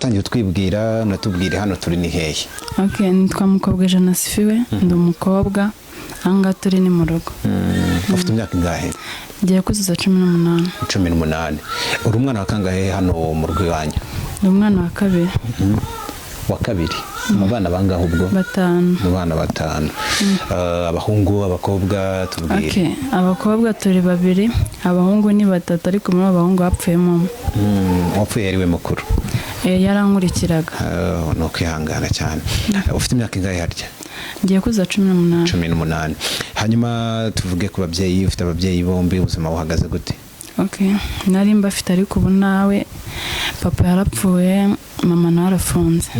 Tangira utwibwira, natubwire hano turi ni hehe? Ok, nitwa Mukobwa Jana Sifiwe, ndi umukobwa. Ahangaha turi ni mu rugo. Ufite imyaka ingahe? Ngiye kuzuza 18. 18. Uri umwana wa kangahe hano mu rugo iwanyu? Ndi umwana wa kabiri. Wa kabiri mu bana bangahe ubwo? Batanu. Mu bana batanu. Abahungu, abakobwa, tubwire. Ok, abakobwa turi babiri, abahungu ni batatu, ariko muri abo bahungu hapfuyemo umwe. Uwapfuye yari we mukuru? Yarankurikiraga. Ni ukwihangana cyane. Ufite imyaka ingahe harya? Ngiye kuzuza 18. 18. Hanyuma tuvuge ku babyeyi. Ufite ababyeyi bombi? Ubuzima buhagaze gute? Ok, nari mbafite, ariko ubu nawe papa yarapfuye, mama nawe arafunze.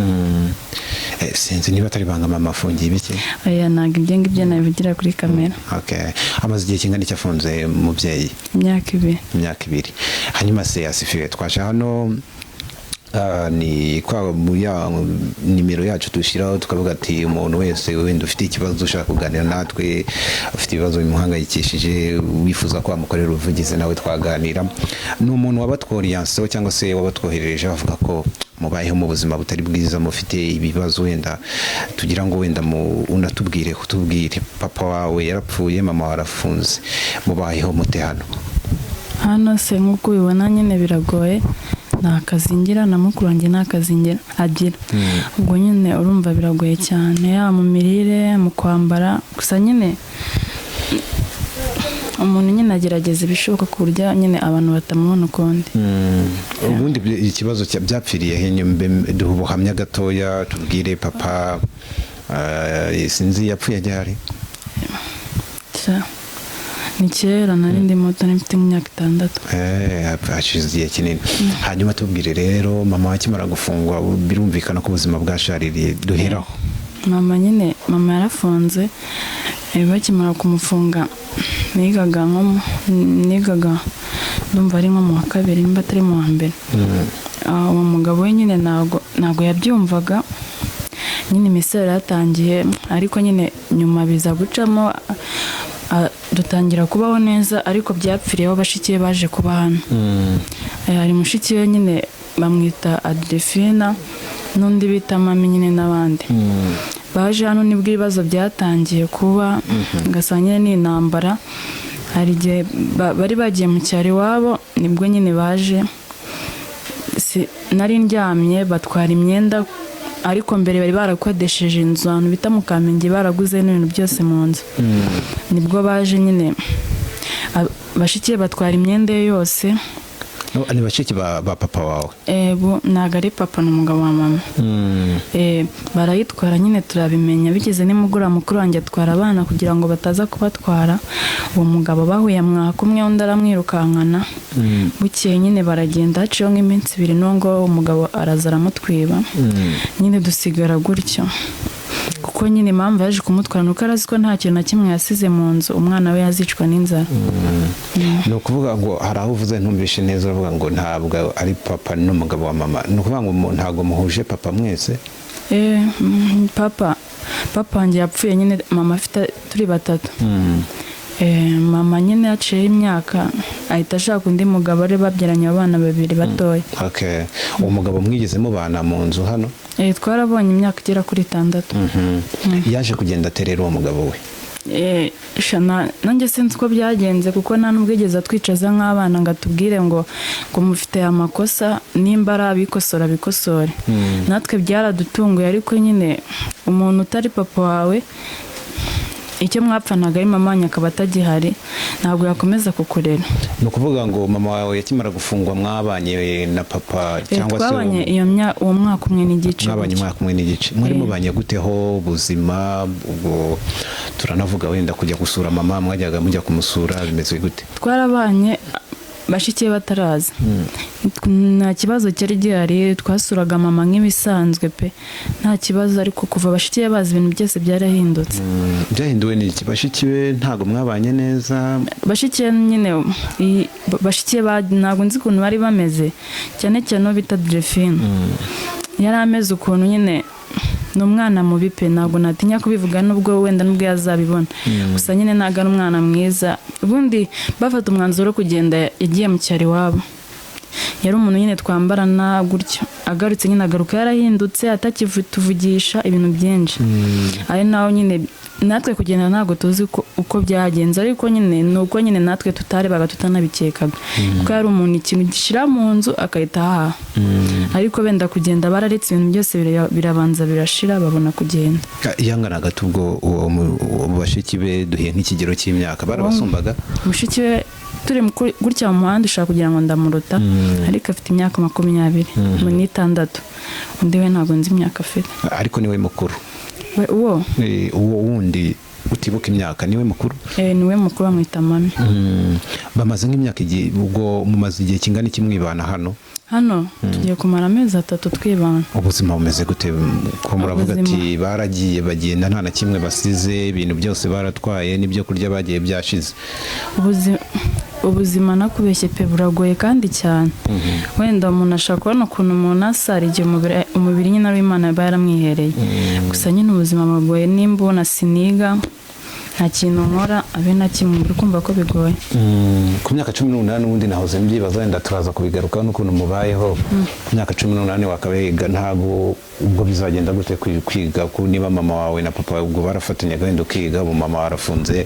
Sinzi niba atari banga, mama afungiye ibiki? Oya, ntabwo ibyo ngibyo nabivugira kuri kamera. Okay. Amaze igihe kingana iki afunze umubyeyi? Imyaka 2. Imyaka 2. Hanyuma se Asifiwe, twaje hano, ni kwa mu ya nimero yacu dushyiraho tukavuga ati umuntu wese wenda ufite ikibazo, ushaka kuganira natwe, ufite ibibazo bimuhangayikishije, wifuza ko wamukorera ubuvugizi, nawe twaganira. Ni umuntu wabatworiyanseho cyangwa se wabatwoherereje bavuga ko mubayeho mu buzima butari bwiza, mufite ibibazo. Wenda tugira ngo wenda unatubwire, utubwire, papa wawe yarapfuye, mama wawe arafunze, mubayeho mute hano? Hano se nk'uko ubibona nyine biragoye. Nta kazi ngira, na mukuru wanjye nta kazi ngira agira. Ubwo nyine urumva biragoye cyane, yaba mu mirire, mu kwambara. Gusa nyine umuntu nyine agerageza ibishoboka ku buryo nyine abantu batamubona ukundi. Ubundi ikibazo byapfiriye he? Duha ubuhamya gatoya, tubwire papa, sinzi yapfuye ryari? Ni kera, nari ndi muto, nari mfite nk'imyaka 6. Hashize igihe kinini. Hanyuma tubwire rero, mama akimara gufungwa, birumvikana ko ubuzima bwashaririye, duheraho. Mama nyine, mama yarafunze. Bakimara kumufunga nigaga nko nigaga ndumva ari nko mu wa kabiri, nimba atari mu wa mbere. Uwo mugabo we nyine ntabwo yabyumvaga nyine. Imisoro yaratangiye, ariko nyine nyuma biza gucamo, dutangira kubaho neza, ariko byapfiriyeho bashiki be baje kuba hano. Hari mushiki we nyine bamwita Adelphine, n'undi bita Mami nyine, n'abandi baje hano, nibwo ibibazo byatangiye kuba, ugasanga nyine ni intambara. Hari igihe bari bagiye mu cyaro iwabo, nibwo nyine baje. Nari ndyamye, batwara imyenda, ariko mbere bari barakodesheje inzu ahantu bita mu Kamenge, baraguze n'ibintu byose mu nzu. Nibwo baje nyine, bashiki be batwara imyenda ye yose. No, ni bashiki ba papa wawe? Ntabwo ari papa, ni umugabo wa mama. Barayitwara nyine, turabimenya bigeze nimugoroba. Mukuru wanjye atwara abana kugira ngo bataza kubatwara. Uwo mugabo bahuye mwaka umwe, undi aramwirukankana. Bukeye nyine baragenda, haciyeho nk'iminsi 2, n'uwo umugabo araza aramutwiba. Nyine dusigara gutyo, kuko nyine impamvu yaje kumutwara ni uko arazi ko nta kintu na kimwe yasize mu nzu, umwana we yazicwa n'inzara. Ni ukuvuga ngo hari aho uvuze ntumvishe neza, uravuga ngo ntabwo ari papa n'umugabo wa mama. Ni ukuvuga ngo ntabwo muhuje papa mwese? Papa wanjye yapfuye nyine mama afite turi batatu. Mama nyine yaciyeho imyaka ahita ashaka undi mugabo, ari babyaranye abana babiri batoya. Okay. Uwo mugabo mwigeze mubana mu nzu hano? Twarabonye imyaka igera kuri 6. Yaje kugenda aterera uwo mugabo we? Nanjye sinzi uko byagenze, kuko nta n'ubwo yigeze atwicaza nk'abana ngo atubwire ngo mufite amakosa, nimba ari abikosora bikosore. Natwe byaradutunguye, ariko nyine umuntu utari papa wawe, icyo mwapfanaga ari mama wanyu, akaba atagihari, ntabwo yakomeza kukurera. Ni ukuvuga ngo mama wawe yakimara gufungwa mwabanye na papa cyangwa se Twabanye uwo mwaka umwe n'igice. Mwabanye gutyo. umwaka umwe n'igice. Mwari mubanye guteho ubuzima ubwo? Turanavuga wenda kujya gusura mama, mwajyaga mujya kumusura, bimeze gute? Twarabanye bashiki be bataraza, nta kibazo cyari gihari. Twasuraga mama nk'ibisanzwe pe, nta kibazo. Ariko kuva bashiki be baza, ibintu byose byarahindutse. Byahinduwe n'iki? Bashiki be ntabwo mwabanye neza? Bashiki be nyine, bashiki be ntabwo nzi ukuntu bari bameze, cyane cyane uwo bita Delphine. Yari ameze ukuntu nyine, ni umwana mubi pe, ntabwo natinya kubivuga nubwo wenda nubwo yazabibona. Gusa nyine ntabwo ari umwana mwiza. Ubundi bafata umwanzuro wo kugenda, yagiye mu cyaro iwabo. Yari umuntu nyine twambarana gutyo, agarutse nyine agaruka yarahindutse, atakituvugisha ibintu byinshi. Ari naho nyine natwe kugenda ntabwo tuzi uko byagenze, ariko nyine ni uko nyine natwe tutarebaga, tutanabikekaga, kuko yari umuntu ikintu gishyira mu nzu agahita ahaha. Ariko benda kugenda bararetse ibintu byose birabanza birashira, babona kugenda. Yanganaga ubwo uwo bashiki be, duhiye nk'ikigero cy'imyaka, barabasumbaga? Mushiki we turi gutya mu muhanda ushaka kugira ngo ndamuruta, ariko afite imyaka 26. Undi we ntabwo nzi imyaka afite. Ariko niwe mukuru? We uwo Uwo wundi utibuka imyaka niwe mukuru? Niwe mukuru, bamwita Mami. Bamaze nk'imyaka igihe, ubwo mumaze igihe kingana iki mwibana hano? Hano tugiye kumara amezi 3 twibana. Ubuzima bumeze gute, ko muravuga Ubuzima. ati baragiye, bagenda nta na kimwe basize, ibintu byose baratwaye, n'ibyo kurya bagiye byashize? Ubuzima nakubeshye pe, buragoye kandi cyane. Wenda umuntu ashobora kubona ukuntu umuntu asa, hari igihe umubiri nyine ari Imana aba yaramwihereye. Gusa nyine ubuzima buragoye, nimba ubona siniga, nta kintu nkora abe na kimwe, uri kumva ko bigoye. Ku myaka 18, ubundi nahoze mbyibaza, wenda turaza kubigarukaho n'ukuntu mubayeho. Ku myaka 18 wakabiga, ntabwo ubwo bizagenda gute kwiga ko niba mama wawe na papa wawe ubwo barafatanyaga wenda ukiga, ubu mama warafunze,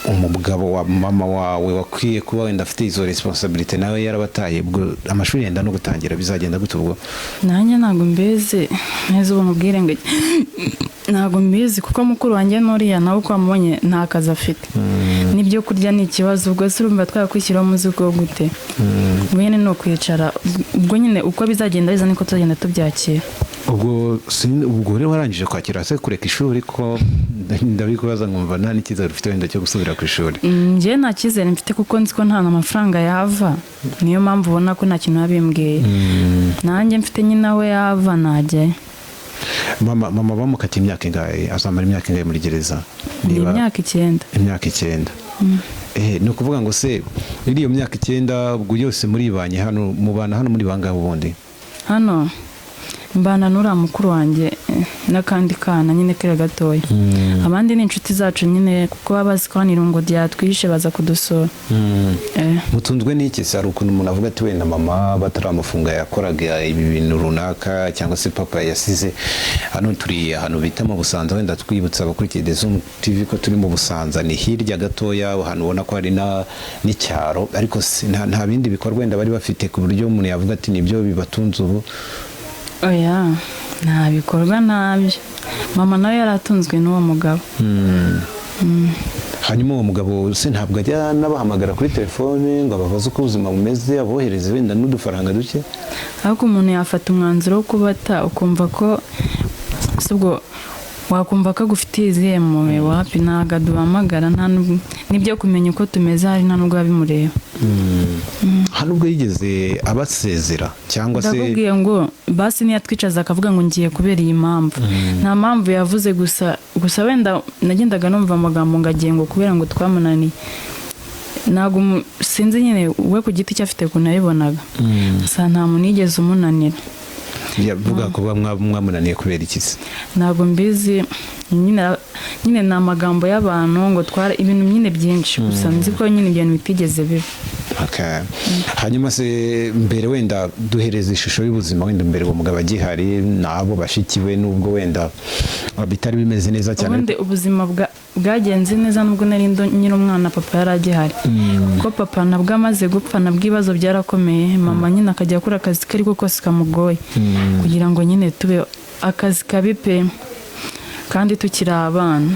umugabo wa mama wawe wakwiye kuba wenda afite izo responsabilité nawe yarabataye, ubwo amashuri yenda no gutangira, bizagenda gute ubwo? Nanjye ntabwo mbizi neza, ubu mubwire ngo ntabwo mbizi, kuko mukuru wanjye n'uriya nawe uko wamubonye nta kazi afite, n'ibyo kurya ni ikibazo. Ubwo se urumva twakwishyiraho umuzigo gute? Ubwo nyine ni ukwicara, ubwo nyine uko bizagenda biza niko tuzagenda tubyakira. Ubwo ubwo rero warangije kwakira se kureka ishuri, ko ndabikubaza nkumva nta n'icyizere ufite wenda cyo gusubira ku ishuri? Njye nta cyizere mfite, kuko nzi ko nta mafaranga yava, niyo mpamvu ubona ko nta kintu yabimbwiye. Nanjye mfite nyine aho yava najyayo. Mama bamukatiye imyaka ingahe? Azamara imyaka ingahe muri gereza? Ni imyaka 9. Imyaka 9. Ni ukuvuga ngo se muri iyo myaka 9 ubwo yose muribanye hano, mubana hano muri bangahe ubundi? Hano mbana n'uriya mukuru wanjye, n'akandi kana nyine kera gatoya. Abandi ni inshuti zacu nyine, kuko baba bazi ko hano irungo ryatwishe, baza kudusura. Mutunzwe n'iki se? Hari ukuntu umuntu avuga ati wenda mama bataramufunga yakoraga ibi bintu runaka, cyangwa se papa yasize. Hano turi ahantu bita mu Busanza, wenda twibutsa abakurikiye The Zoom TV ko turi mu Busanza, ni hirya gatoya, ahantu ubona ko hari n'icyaro. Ariko nta bindi bikorwa wenda bari bafite ku buryo umuntu yavuga ati nibyo bibatunze ubu? Oya, nta bikorwa ntabyo. Mama nawe yari atunzwe n'uwo mugabo. Hanyuma uwo mugabo se ntabwo ajya n'abahamagara kuri telefone ngo ababaze uko ubuzima bumeze, abohereze wenda n'udufaranga duke? Ariko umuntu yafata umwanzuro wo kubata, ukumva ko si ubwo wakumva ko agufitiye izihe mpuhwe? Wapi, ntabwo aduhamagara, nta n'ibyo kumenya uko tumeze hari nta n'ubwo biba bimureba. Hano ubwo yigeze abasezera cyangwa se? Ndakubwiye ngo basi niyatwicaza akavuga ngo ngiye kubera iyi mpamvu, nta mpamvu yavuze. Gusa wenda nagendaga numva amagambo ngo agiye ngo kubera ngo twamunaniye. Ntabwo sinzi nyine, we ku giti cye afite ukuntu yabibonaga, gusa nta muntu yigeze umunanira. Yavuga kuba mwamunaniye kubera iki se? Ntabwo mbizi nyine, ni amagambo y'abantu ngo twara ibintu nyine byinshi. Gusa nzi ko nyine ibyo bintu bitigeze biba. Okay. Hanyuma se mbere, wenda duhereza ishusho y'ubuzima wenda mbere uwo mugabo agihari n'abo bashiki be, nubwo wenda bitari bimeze neza cyane. Ubundi ubuzima bwagenze neza nubwo nari nyiri umwana, papa yari agihari, kuko papa nabwo amaze gupfa nabwo ibibazo byarakomeye. Mama nyine akajya akora akazi ke ariko kose kamugoye kugira ngo nyine tube, akazi kabi pe, kandi tukiri abana.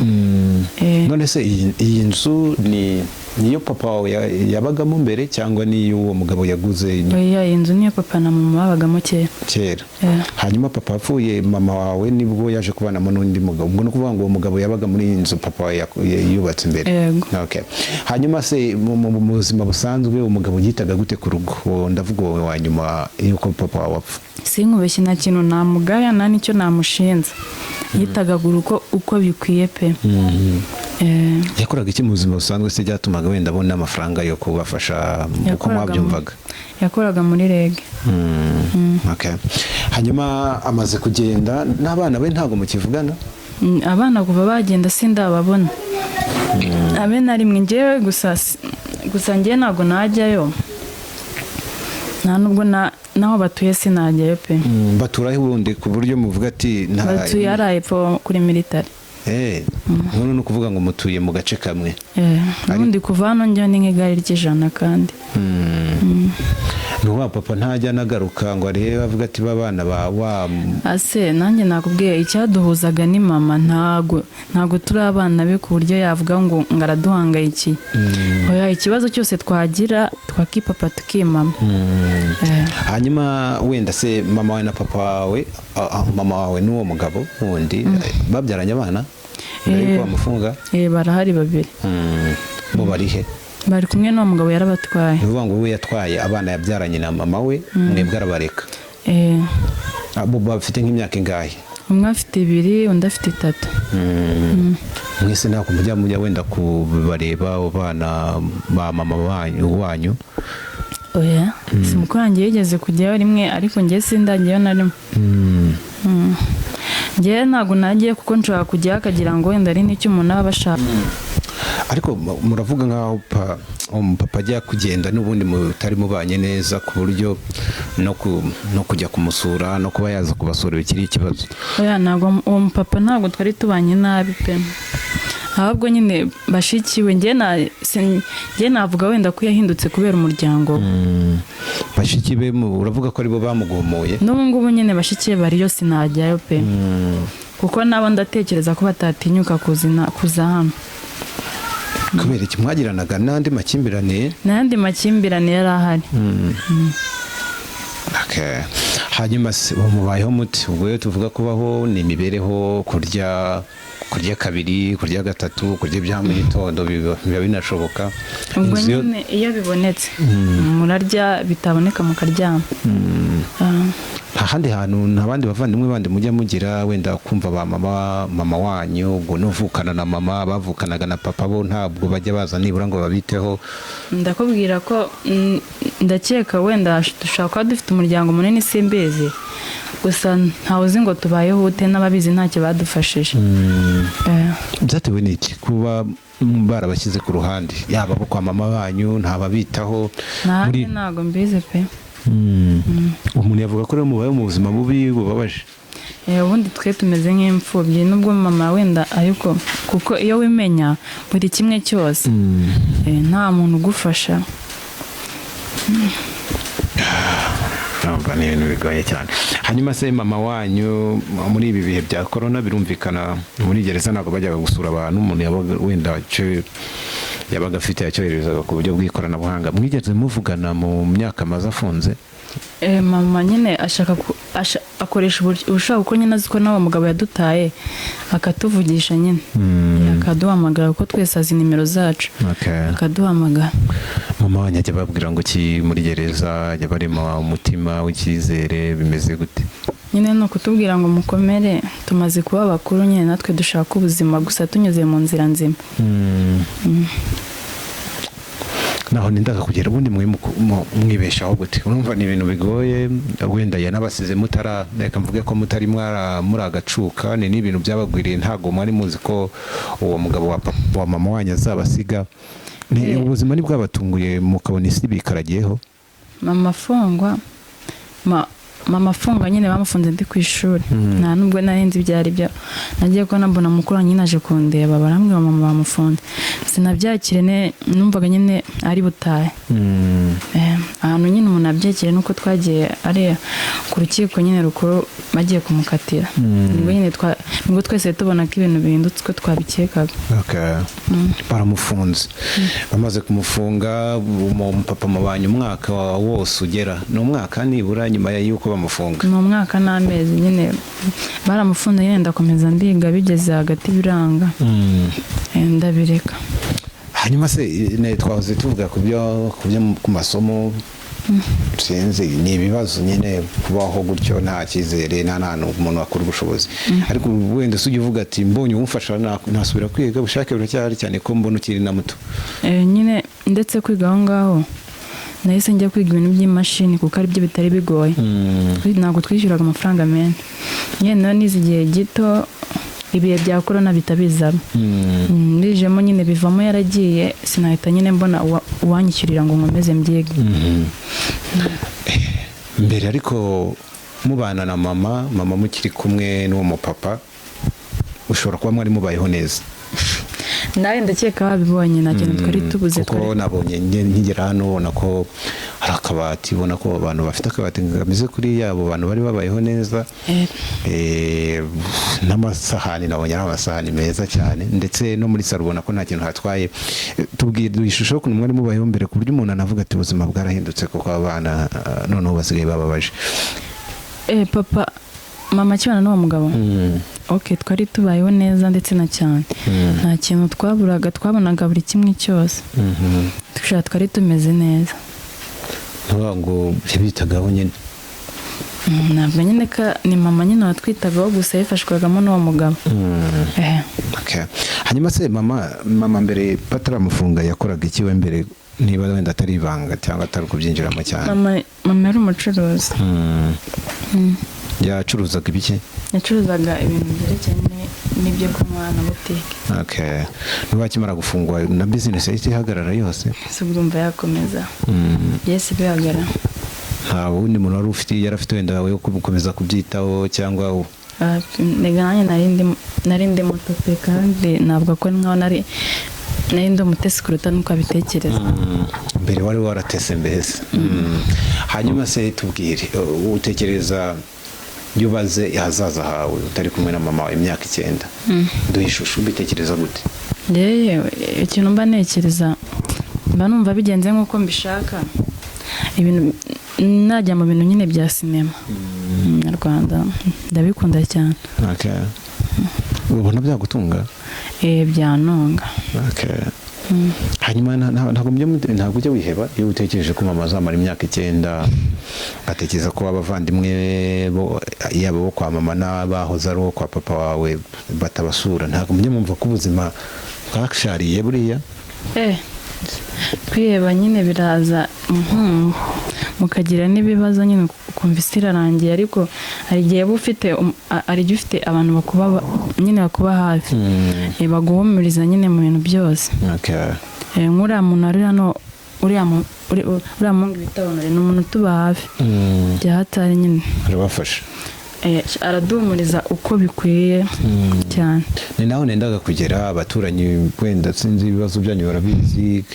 None se iyi nzu ni niyo papa wawe yabagamo mbere, cyangwa niyo uwo mugabo yaguze? Oya, iyi nzu niyo papa na mama babagamo kera. Kera? Eh. Hanyuma papa apfuye, mama wawe nibwo yaje kubanamo n'undi mugabo. Ubwo ni ukuvuga ngo uwo mugabo yabaga muri iyi nzu papa wawe yubatse mbere? Yego. Okay. Hanyuma se mu buzima busanzwe umugabo yitaga gute ku rugo? Uwo ndavuga wowe wa nyuma y'uko papa wawe apfa. Sinkubeshye, nta kintu namugaya, nta n'icyo namushinza. Yitaga uko bikwiye pe. Yakoraga iki mu buzima busanzwe se byatumaga wenda abona amafaranga yo kubafasha uko mwabyumvaga? Yakoraga muri REG. Okay. Hanyuma amaze kugenda, n'abana be ntabwo mukivugana? Abana kuva bagenda sindababona abe na rimwe. Njyewe gusa njyewe ntabwo najyayo. Nta nubwo naho batuye sinajyayo pe. Baturahe ubundi ku buryo muvuga ati nta Batuye hariya hepfo kuri militari. None ni ukuvuga ngo mutuye mu gace kamwe? Ubundi kuva hano njya ni nk'igare ry'ijana kandi. Ni wa papa ntajya anagaruka ngo arebe avuga ati ba bana ba wa? Ase nanjye nakubwiye, icyaduhuzaga ni mama. Ntago turi abana be ku buryo yavuga ngo araduhangayikiye. Oya, ikibazo cyose twagira twakipapa tukimama. Hanyuma wenda se mama wawe na papa wawe, mama wawe n'uwo mugabo wundi babyaranye abana mbere yuko bamufunga? Barahari babiri. Bo bari he? Bari kumwe n'uwo mugabo, yarabatwaye. Ni ukuvuga ngo we yatwaye abana yabyaranye na mama we, mwebwe arabareka? Eh. Bo bafite nk'imyaka ingahe? Umwe afite 2, undi afite 3. Mwese ntabwo mujya wenda kubareba abo bana ba mama wanyu? Oya, si mukuru wanjye yigeze kujyayo rimwe, ariko njye sindagiyeyo na rimwe. Njye ntabwo nagiye kuko nshobora kujyayo akagira ngo wenda ari n'icyo umuntu aba abashaka. Ariko muravuga nk'aho umupapa ajya kugenda n'ubundi mutari mubanye neza, ku buryo no kujya kumusura no kuba yaza kubasura bikiri ikibazo. Oya, ntabwo uwo mupapa, ntabwo twari tubanye nabi pe. Ahubwo nyine bashiki we, njye navuga wenda ko yahindutse kubera umuryango we. Bashiki be uravuga ko aribo bamugomoye? N'ubu ngubu nyine bashiki be bariyo, sinajyayo pe, kuko nabo ndatekereza ko batatinyuka kuza hano. Kubera iki? Mwagiranaga n'andi makimbirane? N'ayandi makimbirane yari ahari. Okay. Hanyuma se ubu mubayeho muti? Ubwo iyo tuvuga kubaho ni imibereho, kurya kabiri, kurya gatatu, kurya ibya mu gitondo biba binashoboka? Ubwo Inzu nyine iyo bibonetse murarya, bitaboneka mukaryama. Nta handi hantu, nta bandi bavandimwe bandi mujya mugira, wenda kumva ba mama wanyu, ubwo nuvukana na mama, bavukanaga na papa, bo ntabwo bajya baza nibura ngo babiteho? Ndakubwira ko ndakeka wenda dushobora kuba dufite umuryango munini, simbizi, gusa ntawe uzi ngo tubayeho ute, n'ababizi ntacyo badufashije. Byatewe n'iki kuba barabashyize ku ruhande, yaba abo kwa mama banyu ntababitaho? Nanjye ntabwo mbizi pe. Umuntu yavuga ko rero mubayeho mu buzima bubi bubabaje. Ubundi twe tumeze nk'imfubyi, nubwo mama wenda, ariko kuko iyo wimenya buri kimwe cyose, nta muntu ugufasha. Urumva ni ibintu bigoye cyane. Hanyuma se mama wanyu muri ibi bihe bya korona, birumvikana muri gereza ntabwo bajyaga gusura abantu, umuntu yabaga wenda icyo yabaga afite yacyoherezaga ku buryo bw'ikoranabuhanga. Mwigeze muvugana mu myaka amaze afunze? Mama nyine ashaka akoresha ubushaka, kuko nyine azi ko nawe mugabo yadutaye, akatuvugisha nyine. Akaduhamagara kuko twese azi nimero zacu. Akaduhamagara. Mama wanyu ajya ababwira ngo ki muri gereza? Ajya barema umutima w'icyizere? Bimeze gute? Nyine ni ukutubwira ngo mukomere, tumaze kuba bakuru, nyine natwe dushaka ubuzima, gusa tunyuze mu nzira nzima. Naho nindaga kugera. Ubundi mwe mwibeshaho gute? Urumva ni ibintu bigoye, wenda yanabasize mutara, reka mvuge ko mutari mwara muri agacuka, ni n'ibintu byabagwiriye, ntabwo mwari muzi ko uwo mugabo wa mama wanyu azabasiga. Ni ubuzima ntibwabatunguye mukabona isi bikaragiyeho? Mama afungwa, mama afungwa nyine bamufunze ndi ku ishuri. Nta nubwo nari nzi ibyo ari byo. Nagiye kubona mbona mukuru wanjye nyine aje kundeba, barambwira mama bamufunze. Sinabyakire numvaga nyine ari butahe. Ahantu nyine umuntu abyakire nuko twagiye ari ku rukiko nyine rukuru bagiye kumukatira. Nibwo nyine nibwo twese tubona ko ibintu bihindutse uko twabikekaga. Baramufunze. Bamaze kumufunga, umupapa mubanye umwaka wose ugera, ni umwaka nibura nyuma y'uko bamufunga? Ni umwaka n'amezi. Nyine baramufunze, nyine ndakomeza ndiga, bigeze hagati biranga. Ndabireka. Hanyuma se twahoze tuvuga ku byo ku masomo, sinzi, ni ibibazo nyine kubaho gutyo nta cyizere, nta n'ahantu umuntu akura ubushobozi. Ariko wenda se ujya uvuga ati mbonye umufasha nasubira kwiga? Ubushake buracyahari, cyane ko mbona ukiri na muto. Nyine ndetse kwiga aho ngaho nahise njya kwiga ibintu by'imashini kuko aribyo bitari bigoye. Ntabwo twishyuraga amafaranga menshi. Nyine nayo nize igihe gito, ibihe bya korona bihita bizamo. Bijemo nyine bivamo yaragiye, sinahita nyine mbona uwanyishyurira ngo nkomeze mbyige. Mbere ariko mubana na mama mukiri kumwe n'uwo mupapa, ushobora kuba mwari mubayeho neza. Nawe ndakeka wabibonye, nta kintu twari tubuze. Kuko Twari nabonye nkigera hano, ubona ko hari akabati, ubona ko abantu bafite akabati kameze kuriya, abo bantu bari babayeho neza. N'amasahani nabonye ari amasahani meza cyane, ndetse no muri salo ubona ko nta kintu hatwaye. Tubwire, duhe ishusho y'ukuntu mwari mubayeho mbere, ku buryo umuntu anavuga ati ubuzima bwarahindutse kuko abana noneho basigaye bababaje. Papa, mama akibana n'uwo mugabo, ok, twari tubayeho neza ndetse na cyane, nta kintu twaburaga, twabonaga buri kimwe cyose dushaka, twari tumeze neza. Ntuvuga ngo yabitagaho nyine. Ntabwo nyine ka ni mama nyine watwitagaho gusa, yifashwagamo n'uwo mugabo. Okay. Hanyuma se mama mbere bataramufunga yakoraga iki we mbere, niba wenda atari ibanga cyangwa atari ukubyinjiramo cyane? Mama yari umucuruzi. Yacuruzaga ibiki? Yacuruzaga ibintu byerekeranye n'ibyo kunywa na butike. Okay. Niba akimara gufungwa na business yahise ihagarara yose? Ese urumva yakomeza? Byahise bihagarara. Nta wundi muntu wari ufite, yari afite wenda wo gukomeza kubyitaho cyangwa? Nega nanjye nari ndi muto pe, kandi ntabwo ko nkaho nari ndi umutesi kuruta nuko abitekereza. Mbere wari waratese mbese. Hanyuma se tubwire, utekereza iyo ubaze ahazaza hawe utari kumwe na mama wawe imyaka 9, duhe ishusho, ubitekereza gute? Yewe, ikintu mba ntekereza, mba numva bigenze nk'uko mbishaka, ibintu najya mu bintu nyine bya sinema nyarwanda, ndabikunda cyane. Okay. Ubona byagutunga? Byantunga. Okay. Hanyuma ntabwo ujya wiheba iyo utekereje ko mama azamara imyaka 9, ugatekereza ko abavandimwe bo, yaba bo kwa mama n'abahoze ari uwo kwa papa wawe, batabasura, ntabwo mujya mwumva ko ubuzima bwashariye buriya? Kwiheba nyine biraza, mukagira n'ibibazo nyine, ukumva isi irarangiye, ariko hari igihe uba ufite hari igihe ufite abantu bakuba nyine bakuba hafi, baguhumuriza nyine mu bintu byose. Nk'uriya muntu ari hano, uriya muhungu bita Honore, ni umuntu utuba hafi bya hatari nyine. Arabafasha. Araduhumuriza uko bikwiye cyane. Ni naho nendaga kugera, abaturanyi wenda sinzi ibibazo byanyu barabizi?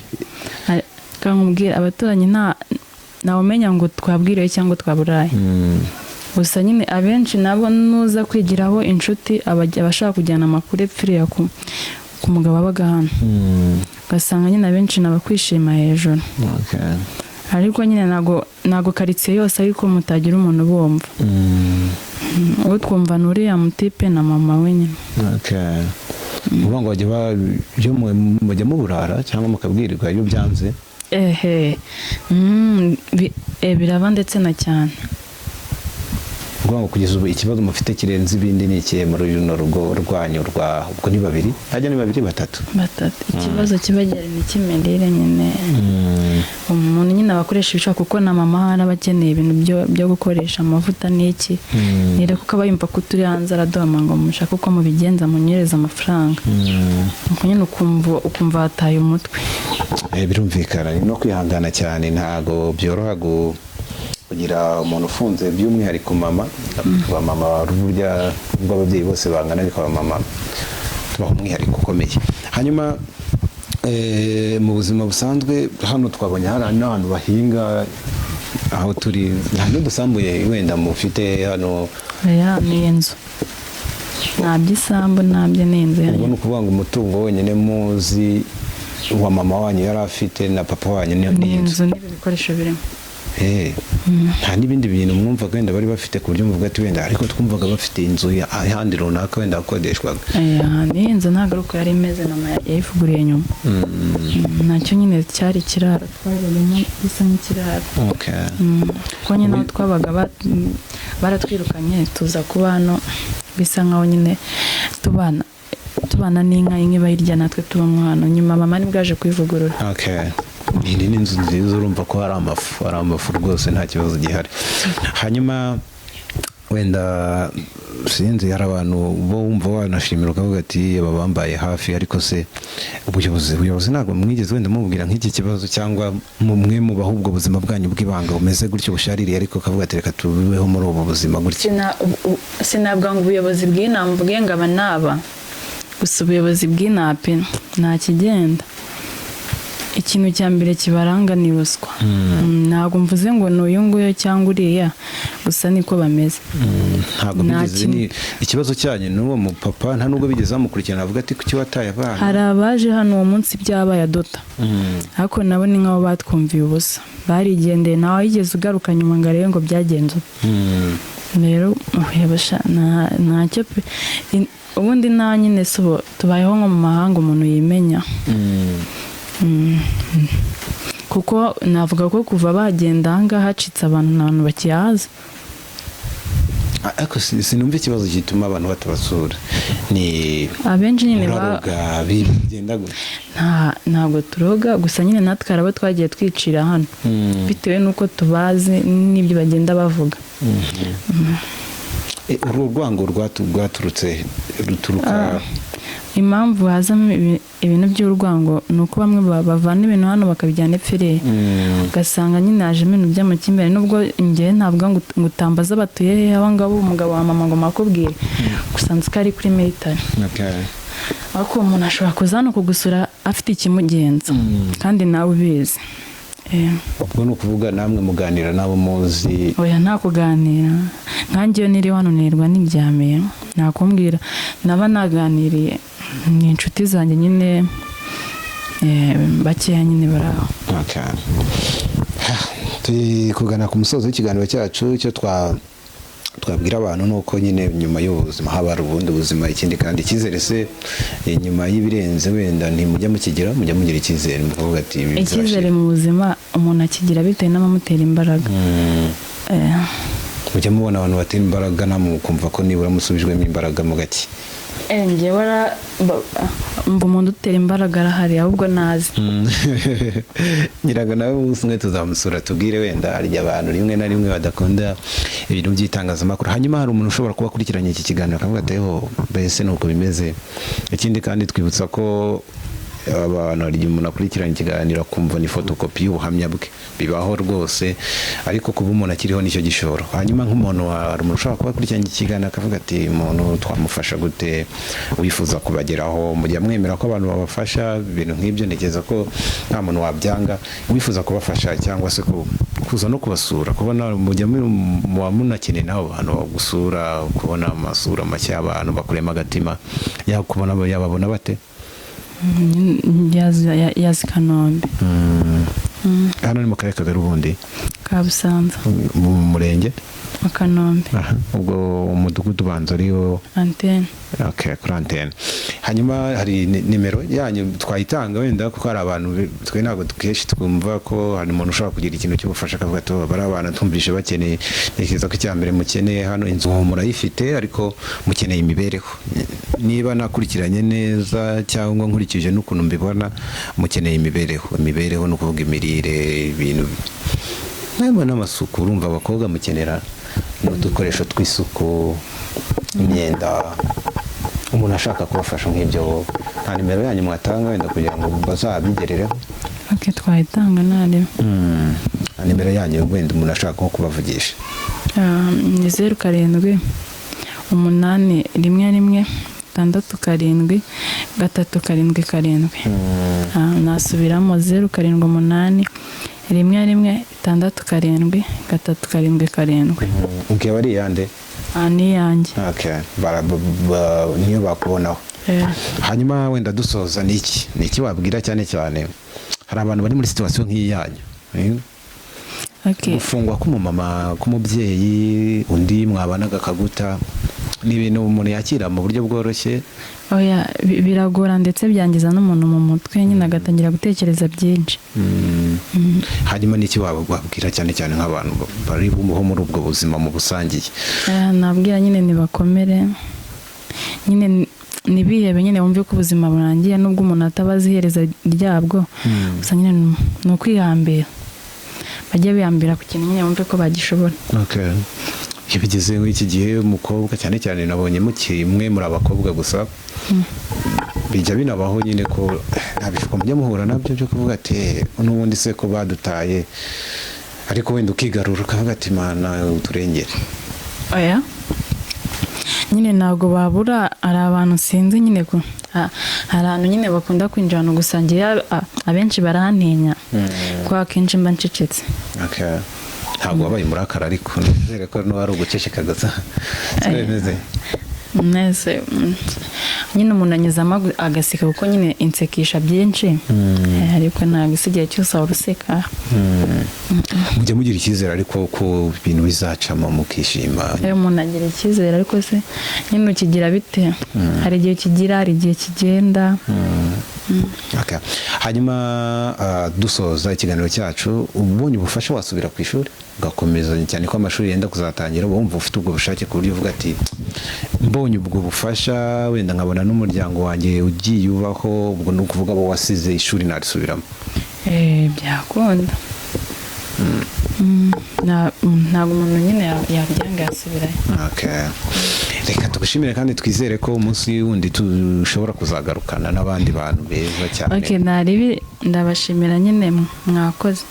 Nkubwira, abaturanyi ntawumenya ngo twabwiriwe cyangwa twaburaye. Gusa nyine abenshi nabo nuza kwigiraho inshuti, abashaka kujyana amakuru epfiriya ku mugabo wabaga hano, ugasanga nyine abenshi nabakwishima hejuru. Ariko nyine ntago karitsiye yose ariko mutagira umuntu ubumva. Uwo twumva ni uriya mutipe na mama we nyine. Okay. Uvuga ngo bajya iyo mujya muburara cyangwa mukabwirwa iyo byanze? Ehe, biraba ndetse na cyane. Uvuga ngo kugeza ubu ikibazo mufite kirenze ibindi ni ikihe muri runo rugo rwanyu rwa ubwo ni babiri hajya ni babiri, batatu? Batatu. Ikibazo kiba gihari ni icy'imirire nyine. Umuntu nyine aba akoresha ibishaka, kuko na mama hari aba akeneye ibintu byo gukoresha, amavuta n'iki. Nire kuko aba yumva ko turi hanze, araduhama ngo mushake uko mubigenza munyereze amafaranga. Nuko nyine ukumva wataye umutwe. Birumvikana, ni no kwihangana cyane, ntago byoroha kugira umuntu ufunze, by'umwihariko mama. Abamama burya nubwo ababyeyi bose bangana, ariko abamama tubaha umwihariko ukomeye. Hanyuma mu buzima busanzwe hano twabonye hari n'ahantu bahinga aho turi, nta n'udusambuye wenda mufite hano? Oya, ni inzu, nta by'isambu, ntabyo, ni inzu Ubwo yanjye. ni ukuvuga ngo umutungo wenyine muzi wa mama wanyu yari afite na papa wanyu ni Ni ni inzu? inzu n'ibi bikoresho birimo. Nta n'ibindi bintu mwumvaga wenda bari bafite, ku buryo muvuga ati wenda ariko twumvaga bafite inzu ahandi runaka wenda hakodeshwaga? Oya, ni inzu, ntabwo ari uko yari imeze, mama yayivuguriye nyuma. Nacyo nyine cyari ikiraro twabagamo, gisa nk'ikiraro. Kuko nyine aho twabaga baratwirukanye, tuza kuba hano, bisa nkaho nyine tubana n'inka, inka iba hirya natwe tubamo hano. Nyuma mama nibwo yaje kuyivugurura. Okay. Iyi ni inzu nziza, urumva ko hari amafu, hari amafu rwose, nta kibazo gihari. Hanyuma Wenda sinzi, hari abantu bo wumva wanashimira ukavuga ati aba bambaye hafi, ariko se ubuyobozi ntabwo mwigeze wenda mubwira nk'iki kibazo, cyangwa mumwe mubaho ubwo buzima bwanyu bw'ibanga bumeze gutyo bushaririye, ariko ukavuga ati reka tubeho muri ubu buzima gutya? Sinabwa ngo ubuyobozi bw'inama mvuge ngo aba n'aba gusa. Ubuyobozi bw'inape nta kigenda. Ikintu cya mbere kibaranga ni ruswa. Ntabwo mvuze ngo ni uyu nguyu cyangwa uriya, gusa niko bameze. Ntabwo Nta bigeze kintu. ni ikibazo cyanyu n'uwo mupapa, nta nubwo bigeze bamukurikirana avuga ati kuki wataye abana? Hari abaje hano uwo munsi byabaye adota, ariko nabo ni nk'abo batwumviye ubusa, barigendeye, ntawe wigeze ugaruka nyuma ngo arebe ngo byagenze ute. Rero uyabasha ntacyo pe. Ubundi nta nyine si ubu tubayeho nko mu mahanga umuntu yimenya. Kuko navuga ko kuva bagenda ahangaha hacitse abantu, nta bantu bakihaza. Ariko sinumva ikibazo gituma abantu batabasura ni Abenshi nyine muraroga, bigenda gutya? Ntabwo turoga, gusa nyine natwe hari abo twagiye twicira hano bitewe n'uko tubazi n'ibyo bagenda bavuga. Uru rwango rwaturutse ruturuka? Impamvu hazamo ibintu by'urwango ni uko bamwe bavana ibintu hano bakabijyana epfiriye, ugasanga nyine hajemo ibintu by'amakimbirane, nubwo njyewe ntabwo ngo utambaza batuye hehe abo ngabo, umugabo wa mama ngo makubwire, gusa nzi ko ari kuri military. Ariko uwo muntu ashobora kuza hano kugusura afite ikimugenza kandi nawe ubizi. Ubwo ni ukuvuga namwe muganira n'abo muzi? Oya, nta kuganira. Nkanjye iyo niri hano nirwa niryamiye, nakumbwira naba naganiriye ni inshuti zanjye nyine, bakeya nyine bari aho. Okay. Turi kugana ku musozo w'ikiganiro cyacu. Icyo twabwira abantu ni uko nyine nyuma y'ubuzima haba hari ubundi buzima. Ikindi kandi, icyizere se, nyuma y'ibirenze wenda ntimujya mukigira, mujya mugira icyizere mukavuga ati ibi Icyizere bizashira? mu buzima umuntu akigira bitewe n'abamutera imbaraga. Mujya mubona abantu batera imbaraga namwe mukumva ko nibura musubijwemo imbaraga mu gake? Njyewe mba umuntu utera imbaraga arahari, ahubwo nazi. Ngira ngo nawe umunsi umwe tuzamusura, tubwire wenda harya abantu rimwe na rimwe badakunda ibintu by'itangazamakuru. Hanyuma hari umuntu ushobora kuba akurikiranye iki kiganiro akavuga ati "Eho, mbese ni uko bimeze?" Ikindi kandi, twibutsa ko abantu, hari igihe umuntu akurikirana ikiganiro akumva ni fotokopi y'ubuhamya bwe. Bibaho rwose, ariko kuba umuntu akiriho nicyo gishoro. Hanyuma nk'umuntu hari umuntu ushobora kuba akurikiranye ikiganiro akavuga ati umuntu twamufasha gute, wifuza kubageraho, mujya mwemera ko abantu babafasha ibintu nk'ibyo? Ntekereza ko nta muntu wabyanga wifuza kubafasha cyangwa se kuza no kubasura, kubona mujya muba munakeneye n'abo bantu bagusura, kubona amasura mashya y'abantu bakurema agatima, yakubona yababona bate? Yazi Kanombe. Hano ni mu karere Kagari ubundi? Kabusanza. Mu murenge? Wa Kanombe. Aha, ubwo umudugudu ubanza ariwo? Antene. Okay, kuri antene. Hanyuma hari nimero yanyu twayitanga wenda, kuko hari abantu twe ntabwo kenshi twumva ko hari umuntu ushobora kugira ikintu cy'ubufasha akavuga ati "Oh, bari abantu twumvise bakeneye." Ntekereza ko icya mbere mukeneye hano, inzu murayifite, ariko mukeneye imibereho. Niba nakurikiranye neza cyangwa nkurikije n'ukuntu mbibona, mukeneye imibereho. Imibereho ni ukuvuga imirire, ibintu harimo n'amasuku. Urumva abakobwa mukenera n'udukoresho tw'isuku, imyenda. Umuntu ashaka kubafasha nk'ibyo, nta nimero yanyu mwatanga wenda kugira ngo bazabigerereho? Ok, twayitanga ntarebe. Nta nimero yanyu wenda umuntu ashaka nko kubavugisha? Ni 0781167377. Nasubiramo: 0781167377. Ubwo ari iyande? Ni iyanjye. Okay. Niyo bakubonaho. Hanyuma wenda dusoza, ni iki wabwira cyane cyane hari abantu bari muri situation nk'iyi yanyu? Gufungwa k'umumama, k'umubyeyi, undi mwabanaga akaguta, ni ibintu umuntu yakira mu buryo bworoshye? Oya, biragora, ndetse byangiza n'umuntu mu mutwe nyine, agatangira gutekereza byinshi. Hanyuma n'iki wabwira cyane cyane nk'abantu bari bubaho muri ubwo buzima mu busangiye? Nabwira nyine nibakomere nyine, ntibihebe nyine, wumve ko ubuzima burangiye nubwo umuntu ataba azi iherezo ryabwo. Gusa nyine ni ukwihambira, bajye bihambira ku kintu nyine, bumve ko bagishobora. Iyo bigeze muri iki gihe, umukobwa cyane cyane, nabonye mukiri mwe muri abakobwa gusa, bijya binabaho nyine ko nta bishuko mujya muhura nabyo byo kuvuga ati: "Eh, n'ubundi se ko badutaye?" Ariko wenda ukigarura ukavuga ati: "Mana, uturengere." Oya, nyine ntabwo babura. Hari abantu, sinzi nyine ko hari ahantu nyine bakunda kwinjira ahantu gusa njyewe abenshi barantinya kuko akenshi mba ncecetse. Okay. Ntabwo wabaye umurakara, ariko nizere ko n'uwari uguceceka gusa, siko bimeze? Mwese nyine umuntu anyuzamo agaseka kuko nyine insekisha byinshi. Ariko ntabwo isi igihe cyose waba useka. Mujya mugira icyizere ariko ko ibintu bizacamo mukishima? Umuntu agira icyizere, ariko se nyine ukigira bite? Hari igihe kigira, hari igihe kigenda. Okay. Hanyuma dusoza ikiganiro cyacu, ubonye ubufasha wasubira ku ishuri ugakomeza, cyane ko amashuri yenda kuzatangira? Uba wumva ufite ubwo bushake ku buryo uvuga ati: "Mbonye ubwo bufasha, wenda nkabona n'umuryango wanjye ugiye ubaho," ubwo ni ukuvuga abo wasize, ishuri narisubiramo? Byakunda. Ntabwo umuntu nyine yabyanga, yasubirayo. Okay. Reka tugushimire kandi twizere ko umunsi wundi dushobora kuzagarukana n'abandi bantu beza cyane. Okay, naribi, ndabashimira nyine, mwakoze.